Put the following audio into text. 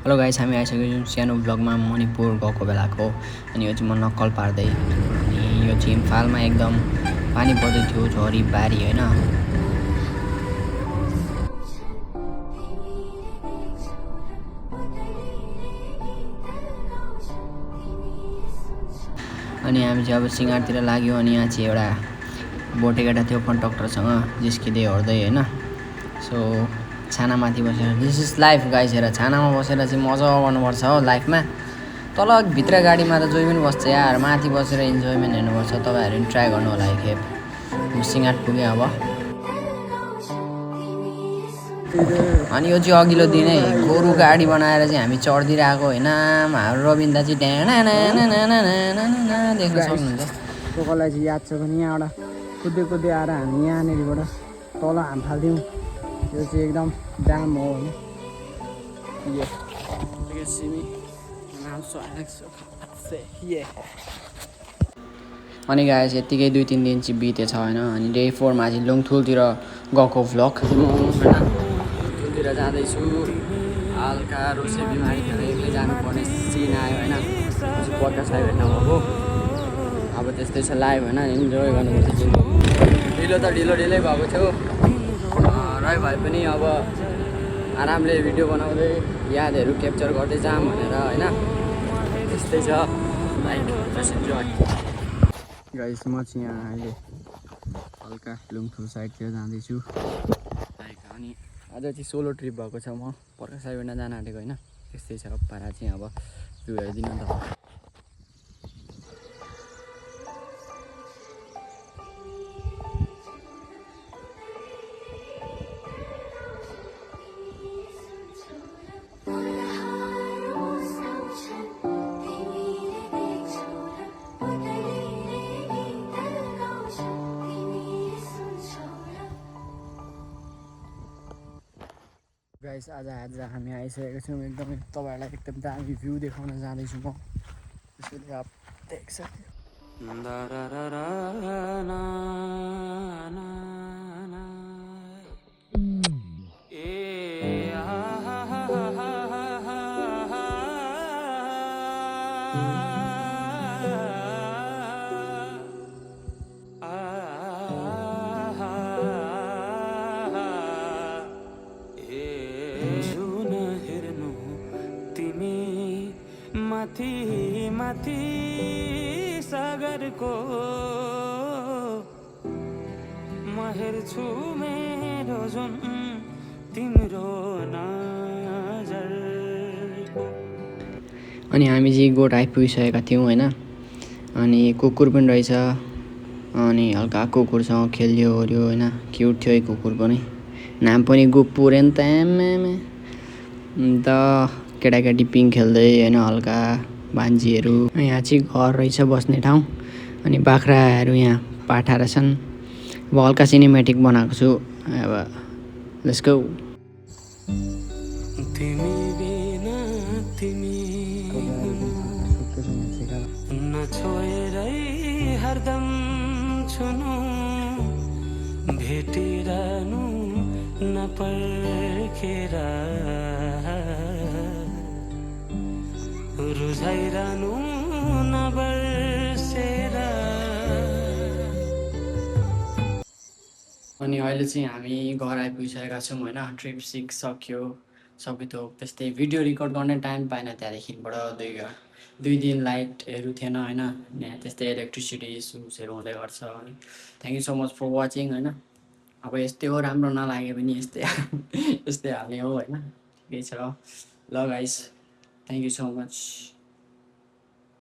Hello guys, हामी आइसकेको छौँ सानो ब्लगमा मणिपुर गएको बेलाको। अनि यो चाहिँ म नक्कल पार्दै, अनि यो चाहिँ इम्फालमा एकदम पानी पर्दै थियो, झरी बारी होइन। अनि हामी चाहिँ अब सिँगारतिर लाग्यो। अनि यहाँ चाहिँ एउटा बोटे केटा थियो कन्डक्टरसँग जिस्किँदै हर्दै होइन। सो छानामाथि बसेर दिस इज लाइफ गाइस। हेर, छानामा बसेर चाहिँ मजा गर्नुपर्छ हो लाइफमा। तल भित्र गाडीमा त जोइ पनि बस्छ यार, माथि बसेर इन्जोयमेन्ट हेर्नुपर्छ। तपाईँहरू पनि ट्राई गर्नु होला एकखेप। सिँगार पुग्यो अब। अनि यो चाहिँ अघिल्लो दिनै गोरु गाडी बनाएर चाहिँ हामी चढिदिरहेको होइन। हाम्रो रविन्दा चाहिँ देख्न सक्नुहुन्छ। कसलाई चाहिँ याद छ भने यहाँबाट कुद्दै कुद्दै आएर हामी यहाँनिरबाट तल हाम फाल्थ्यौँ। यो चाहिँ एकदम ड्याम हो होइन। अनि गाइस यत्तिकै 2-3 दिन चाहिँ बितेछ होइन। अनि डे 4मा चाहिँ लुङथुलतिर गएको भ्लग लुङथुलतिर जाँदैछु। हल्का रोसे बिमारी थियो, एक्लै जानुपर्ने सिन आयो होइन। पड्कास्ट लाइभ हेर्न गएको। अब त्यस्तै छ लाइभ होइन, इन्जोय गर्नुपर्छ। ढिलो त ढिलै भएको थियो रै भए पनि अब आरामले भिडियो बनाउँदै यादहरू क्याप्चर गर्दै जाऊँ भनेर होइन। त्यस्तै छ लाइक जस्ट इन्जोय। गाइस म चाहिँ यहाँ अहिले हल्का लुङथुल साइडतिर जाँदैछु लाइक। अनि आज चाहिँ सोलो ट्रिप भएको छ। म पड्कास्ट लाइभ हेर्न जान आँटेको होइन। त्यस्तै छ पारा चाहिँ अब भ्यू हेरिदिनु नि त। गाइस आज हामी आइसकेको छौँ। एकदमै तपाईँहरूलाई एकदम दामी भ्यू देखाउन जाँदैछु म। त्यसैले आप देख सक्नु। माथि सागरको म हेर्छु मेरो जुन तिम्रो नजर। अनि हामी चाहिँ गोठ आइपुगिसकेका थियौँ होइन। अनि कुकुर पनि रहेछ। अनि हल्का कुकुरसँग खेल्यो ओर्यो होइन। क्युट थियो है कुकुर पनि। नाम पनि गुपुर अन्त केटाकेटी पिङ खेल्दै होइन। हल्का भान्जीहरू। यहाँ चाहिँ घर रहेछ बस्ने ठाउँ। अनि बाख्राहरू यहाँ पाठा रहेछन्। अब हल्का सिनेमेटिक बनाएको छु। अब लेट्स गो। तिमी बिना तिमी नछोएरै हरदम छुनु भेटिरहनु नपर्खेर रुझाइरहनु नबर्सेर। अनि अहिले चाहिँ हामी घर आइपुगिसकेका छौँ होइन। ट्रिप सक्यो सबै थोक। त्यस्तै भिडियो रेकर्ड गर्ने टाइम पाएन त्यहाँदेखिबाट। 2 दिन लाइटहरू थिएन होइन। यहाँ त्यस्तै इलेक्ट्रिसिटी इस्युजहरू हुँदै गर्छ। अनि thank you so much for watching होइन। अब यस्तै हो, राम्रो नलागे पनि यस्तै हाल्ने हो होइन। ठिकै छ ल guys, thank you so much.